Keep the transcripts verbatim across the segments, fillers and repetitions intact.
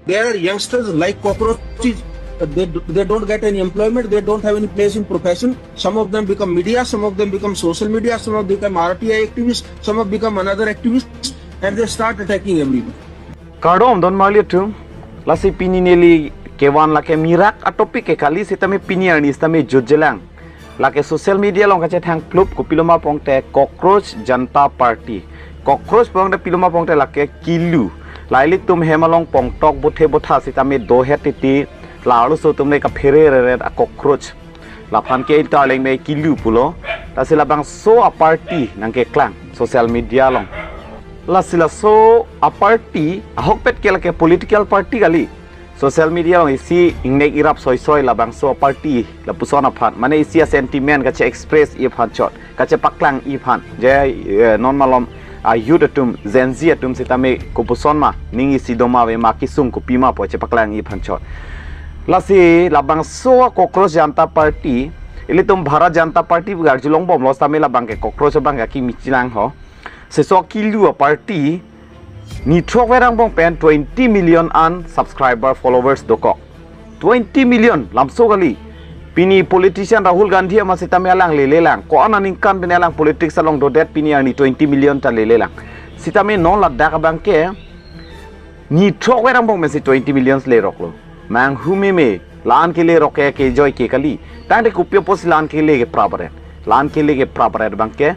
There are youngsters like cockroaches. Uh, They, they don't get any employment. They don't have any place in profession. Some of them become media. Some of them become social media. Some of them become R T I activists. Some of become another activist. And they start attacking everyone. Kardom don marli atum. Lasi pini neli kevan lake mirak a topic ke kali sitame pini arni sitame jutjelang. Lake social media along kachethang plup kopiloma pongte Cockroach Janta Party. Cockroach pongte piloma pongte lake kilu. La ilitum hem along pongtok bothe botha sitame dohet titi. La arloso atum le kaphere reret a cockroach. Laphan ke intarleng me kilu pulo. Lasi labangso a party nangkeklang social media along. Lasi laso a party ahokpet ke lake political party kali. Social media along isi ingnek irap soisoi labangso a party lapuson aphan. Mane isi a sentiment kache express-i aphan chot. Kachepaklang-i aphan. Je, eh, non malom a youth atum, Gen Z atum sitame kopuson ma, ning isi doma ave ma, kisung kopima pu chepaklang-i aphan chot. Lasi labangso a Cockroach Janta Party, ilitum Bharat Janta Party pu arjulongbomlo sitame labang ke cockroach abang ke kimi chelang ho. Seso kilu a party, ni throk verang bong pen twenty million an subscriber followers dokok. Twenty million lamso kali. Pini politician Rahul Gandhi ama sitame alang lelelang. Ko-an aningkan pen alang politics along dodet pini arni twenty million ta lelelang. Sitame non ladak abang ke ni throk verang bong pensi twenty millions leroklo. Manghu meme, la-an kelerok ke kejoi ke kali. Tangte kopi apotsi la-an kele keprap aret. La-an kele keprap aret abang ke.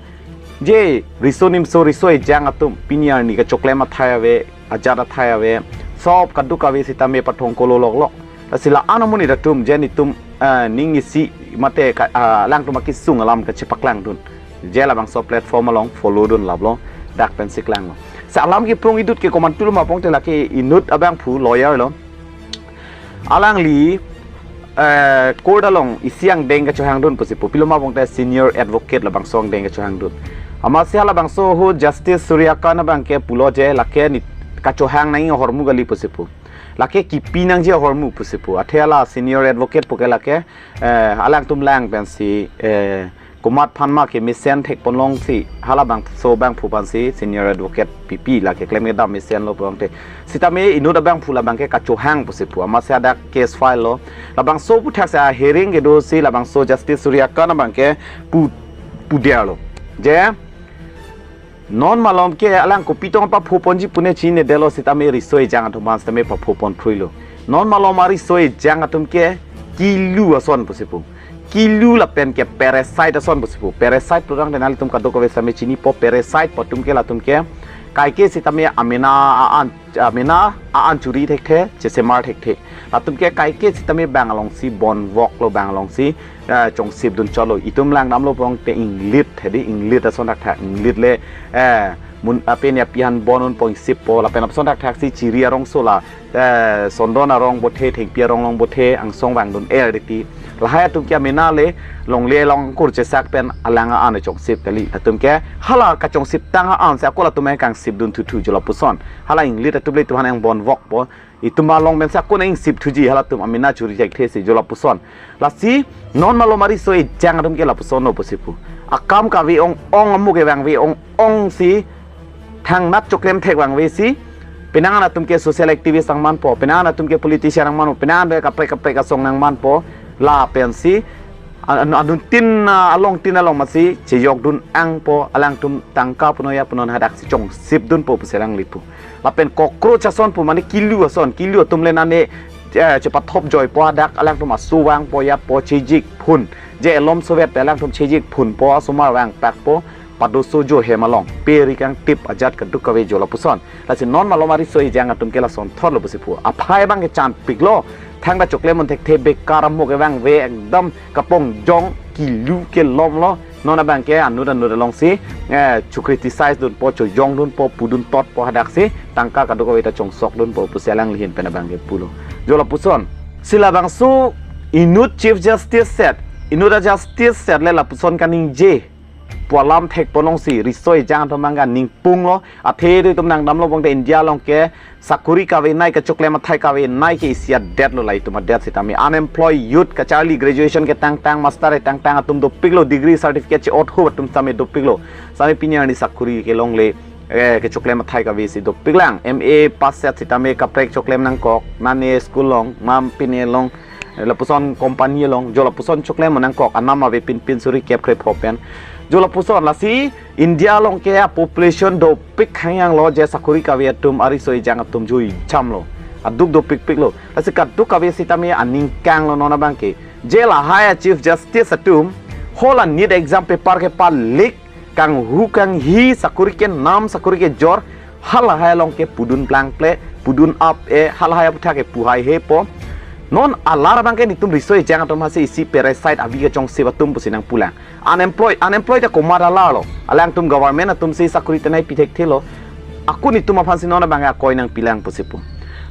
Je riso nimso riso ejang atum pini arni kachoklem athai ave, ajat athai ave, sob kaduk ave sitame pathong kolo loklok. Lasi la-an amonit atum je nitum, eh, ning isi mate ka, ah, alangtum akisung alam kachepaklangdun. Je labangso platform along follow dun laplo, dak pensi klanglo. Sa alam kiprung idut ke komantul ma pongte lake inut abangphu lawyer lo. Alangli, eh, court along isi angdeng kachohangdun pusi pu. Piloma pongte senior advocate labangso angdeng kachohangdun. Amatsi halabangso ho Justice Surya Kant abang ke pulo je lake ni kachohang nang ahormu kali pusi pu. Lake kipi nangji ahormu pusi pu. Athe hala senior advocate pu ke lake, eh, alangtum lang pensi, eh, komat aphan ma kemesen thekponlongsi, halabangso abangphu aphansi senior advocate pipi lake klem kedam mesenlo pulangte. Sitame inut abangphu labang ke kachohang pusi pu. Amatsi hadak case file lo. Labangso aputhaksi a hearing kedosi labangso Justice Surya Kant abang ke pu, puderlo. Je, non malom ke alang kopi tong paphoponji pu ne chinedetlo sitame riso ejang atum aphan sitame paphoponphruilo. Non malom ariso ejang atum ke kilu ason pusi pu. Kilu lapen ke parasite ason pusi pu. Parasite pulotangte nanglitum kadokave sitame chinipo, parasite pu atum ke latum ke kaike sitame amena a-an, amena a-an churi thekthe, chesemar thekthe. Latum ke kaike sitame bang alongsi bonvoklo, bang alongsi, eh, chongsipdun chotlo. Itum langdamlo pulangte inglit, hedi inglit ason thakthak, inglit le, eh, mun apen ya pihan bon un pongsippo, lapen ason thakthaksi chiri arongso la, eh, sondon arong bothe, thengpi arong along bothe, angsong vangdun er titi. Lahai atum ke amena le longle along kur chesak pen alang a-an chongsip kali. Atum ke hala kachongsiptang a-ansi ako latum ke kangsipdun thuthu jo lapuson. Hala inglit atum le itum aphan angbonvokpo. Itum along pensi ako nang ingsip thuji halatum amena churi thekthesi jo lapuson. Lasi non malom ariso ejang atum ke lapusonlo pusi pu. Akam kave ong-ong, amuk kevangve ong-ongsi thangnat choklem thek vangvesi. Penang an atum ke social activist nangmanpo, penang an atum ke politician nangmanpo, penang an kaprek kaprek asong nangmanpo. Lapensi an-, an-, anuttin, ah, alongtin along masi chejokdun angpo, alangtum tangka punon ya punon hadaksi chongsipdunpo pusi alangli pu. Lapen cockroach ason pu mane kilu ason, kilu atum le nane, eh, chepathop joipo hadak alangtum asu vangpo yapo chejik phun. Je elom sovet pe alangtum chejik phunpo, asomar vangpakpo, padoso jo hem along. Pe ri kangtip ajat kadokave jo lapuson. Lasi non malom ariso ejang atum ke lasonthotlo pusi pu. Aphai abang ke chanpiklo. Thangta choklem un thekthe bekar, amuk kevangve ekdam kapongjong kilu kelomlo. Non abang ke anut anut alongsi, eh, cho-criticize dunpo, chojongdunpo, puduntotpo hadaksi, tangka kadokave ta chongsokdunpo pusi alangli ahin pen abang ke pulo. Jo lapuson. Si labangso inut Chief Justice set, inut a-justice set le lapuson kaningje pu alam thekponlongsi, riso ejang atum abang ke ningpunglo, athe itum nangdamlo pulangte India along ke sakuri kavenei, kachoklem athai kavenei ke isi adetlo, la itum adet sitame. Unemployed youth kacharli, graduation ketangtang, master ketangtang atum dopiklo, degree certificate che-othup atum sitame dopiklo. Sitame pini arni sakuri kelongle, eh, kechoklem athai kave si dopiklang. M A pass set sitame kaprek choklem nangkok, nane school along, ma pine along, eh, lapuson company along, jo lapuson choklem nangkok, anam ave pinpin suri kep kre pho pen. Jo lapuson lasi India along ke a population dopik hangyang lo, je sakuri kave atum, ariso ejang atum jui cham lo. Aduk dopikpik lo. Lasi kaduk kave sitame aning kang lo non abang ke. Je lahai a Chief Justice atum, hala NEET exam paper kepa-leak, kanghu kanghi sakuri kenam, sakuri kejor, halahai along ke pudun plangple, pudun ap e, halahai aputhak ke pu haihepo. Non alar abang ke netum riso ejang atum aphansi isi parasite, avi kechongsi atum pusi nangpulang. Unemployed, unemployed ta komat alar lo. Alangtum government atumsi sakuri tenai pi thekthe lo. Ako netum aphansi non abang akoi nangpilang pusi pu.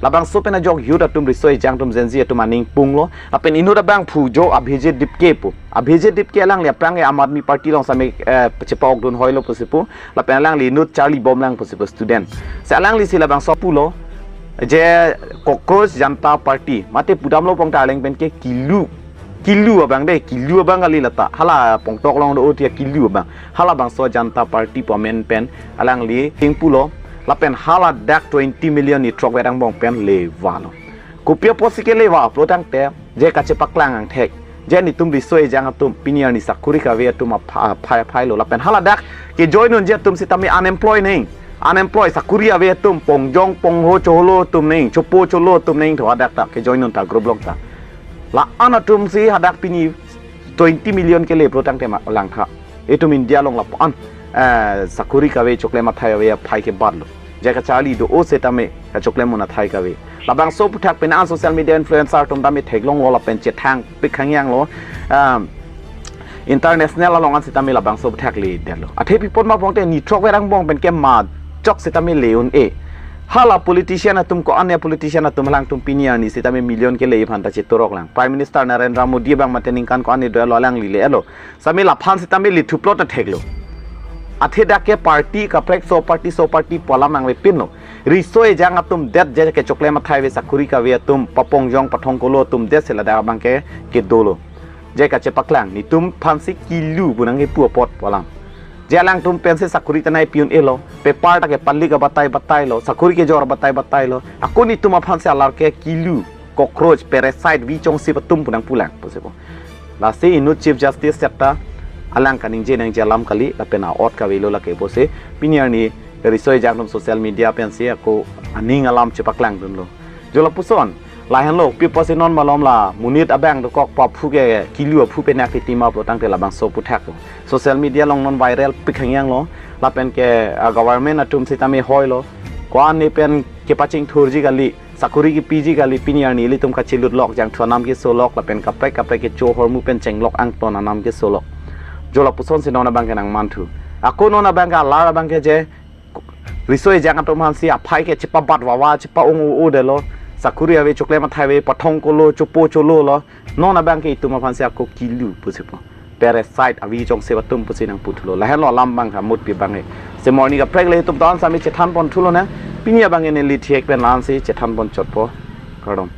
Labangso pen ajok youth atum, riso ejang atum, Gen Z atum aning pung lo. Lapen inut abangphu jo Abhijit Dipke pu. Abhijit Dipke alangli aphrang ke Aam Aadmi Party along sitame, eh, chepa-okdun hoi lo pusi pu. Lapen alangli inut charli bomlang pusi pu student. Si alanglisi labangso pulo, je Cockroach Janta Party. Mate pudamlo pongta aleng pen ke kilu. Kilu abang de, kilu abang kali lata. Hala pongtok along do-o ti kilu abang. Halabangso Janta Party pu amen pen alangli ting pulo. Lapen haladak twenty million ni throkvek angbong pen le valo. Kopi apotsi kele va pulo tangte, je kachepaklang angthek. Je netum riso ejang atum, pini arni sakuri kave atum apha-, aphai aphai lo. Lapen haladak ke join unji atum sitame unemployed neng. Unemployed, sakuri ave atum, pongjong pongho cholo atum neng, chopo cholo atum neng, tho hadak ta ke join un ta group along ta. La-an atumsi hadak pini twenty million kele pulo tangte ma langtha. Itum India along lapu-an, eh, sakuri kave, choklem athai ave aphai ke bat lo. Je kacharli do-o sitame kachoklem un athai kave. Labangso aputhak pen an social media influencer atum tame theklong lo lapen chethangpik hangyang lo. Um, international along an sitame labangso aputhak le det lo. Athe pi apot ma pongte ni throkvek angbong pen ke majok sitame le un-e. Hala politician atum, ko-an a politician atum alangtum pini arni sitame million kele aphan ta chetorok lang. Prime Minister Narendra Modi abang mate ningkan ko-an do-et lo, alangli le-et lo. Sitame laphan sitame le thuplot ta theklo. Athe dak ke party kaprek, so party so party pu alam nangvepin lo. Riso ejang atum det, je kechoklem athai ave, sakuri kave atum, papongjong pathongkolo atum det si ladak abang ke kedo lo. Je kachepaklang, netum aphansi kilu pu nangkepu apot pu alam. Je alangtum pensi sakuri tenai pi un-e lo, paper ta kepa-leak abatai batai lo, sakuri kejor abatai batai lo. Ako netum aphansi alar ke kilu, cockroach, parasite, vi chongsi atum pu nangpulang pusi pu. Lasi inut Chief Justice setta alang kaningje nangji alam kali, lapen a-ot kavelo lake pusi pini arni riso ejang atum social media pensi ako aning alam chepaklangdun lo. Jo lapuson, lahenlo, pi apotsi non malom la monit abang dokok pu aphu ke kilu aphu penak titi ma pulo tangte labangso aputhak lo. Social media along non viral pik hangyang lo, lapen ke, ah, government atum sitame hoi lo. Ko-an ne pen kepachingthurji kali, sakuri kepiji kali, pini arni ilitum kachelut lok, jangthu anam keso lok, lapen kaprek kaprek kecho ahormu pen chenglok angton anam keso lok. Jo lapuson si non abang ke nangmanthu. Ako non abang ke alar abang ke je, riso ejang atum aphansi aphai ke chepabat vava, chepa-ong o-o det lo. Sakuri ave, choklem athai ave, pathongkolo, chopo cholo lo. Non abang ke itum aphansi ako kilu pusi pu. Parasite, avi chongsi atum pusi nangputhu lo. Lahenlo alam abang ha mut pi abang e. Si morning kaprek le itum ton sitame chethan ponthu lonang. Pini abang e neli thek pen la-ansi chethan pon chotpo. Kardom.